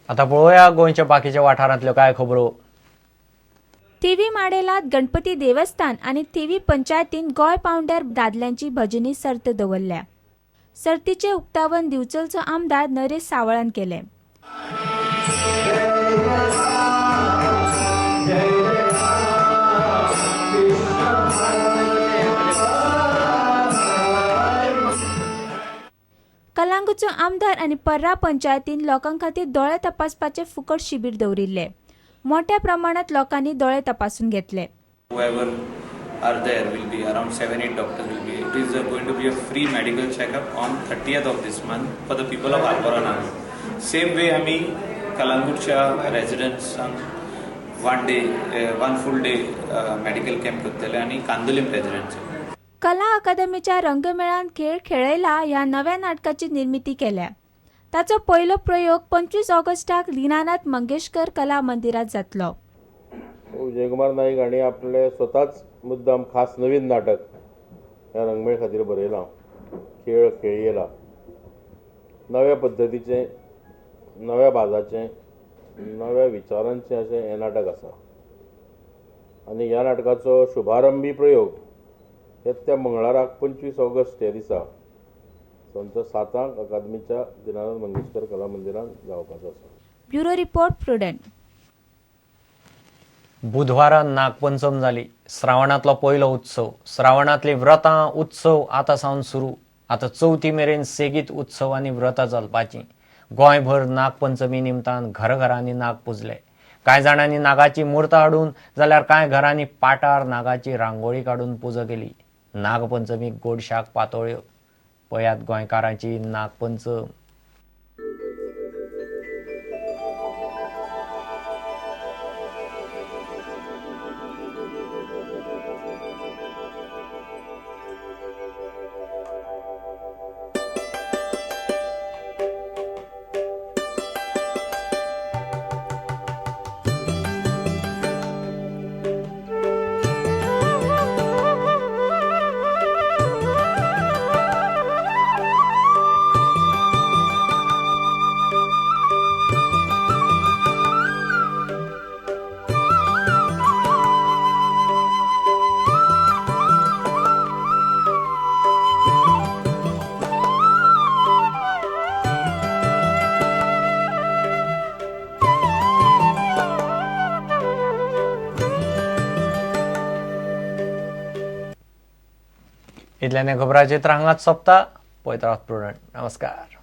आतां पळोवया गोंयच्या बाकीच्या वाठारांतल्यो कांय खबरो. थिवी माडेलात गणपती देवस्थान आनी थिवी पंचायतीन गोंय पावंड्यार दादल्यांची भजनी सर्त दवरल्या. सर्तीचे उक्तावण दिवचलचो आमदार नरेश सावळान केले. कलांगूटचो आमदार आनी पर्रा पंचायतीन लोकां खातीर दोळे तपासपाचे फुकट शिबीर दवरिल्ले. मोठ्या प्रमाणात लोकांनी दोळे तपासून घेतले. Whoever are there will be around 7-8 doctors will be. It is going to be a free medical checkup on 30th of this month for the people of Arpora Nagri. Same way आमी कलांगूटच्या रेजिडंट्सांक one full day medical camp करतले आनी कांदोलीम रेजिडंट्स. कला अकादमीच्या रंगमेळान खेळ खेळयला ह्या नव्या नाटकाची निर्मिती केल्या. ताचो पयलो प्रयोग 25 ऑगस्टाक दीनानाथ मंगेशकर कला मंदिरात जातलो. विजयकुमार नाईक हांणी आपले स्वताच मुद्दाम खास नवीन नाटक ह्या रंगमेळ खातीर बरयलां. खेळ खेळयेला नव्या पद्दतीचें, नव्या बाजाचें, नव्या विचारांचें अशें हें नाटक आसा आनी ह्या नाटकाचो शुभारंभी प्रयोग येत्या मंगळाराक 25 ऑगस्ट ह्या दिसा सांजच्या 7 अकादमीच्या दीनानाथ मंगेशकर कला मंदिरांत जावपाचो आसा. Bureau report, Prudent. बुधवारा नागपंचम जाली. श्रावणांतलो पयलो उत्सव. श्रावणांतली व्रतां उत्सव आतां सावन सुरू. आतां चवथी मेरेन सेगीत उत्सव आनी व्रतां चलपाचीं. गोंयभर नागपंचमी निमतान घरघरांनी नाग पुजले. कांय जाणांनी नागाची मूर्त हाडून जाल्यार कांय घरांनी पाटार नागाची रांगोळी काडून पुजा केली. नागपंचमीक गोडशाक पातोळ्यो. पळयात गोंयकारांची नागपंचम. इतल्यान खबरांचित्र हांगाच सोंपता. पळयत रावात प्रुडंट. नमस्कार.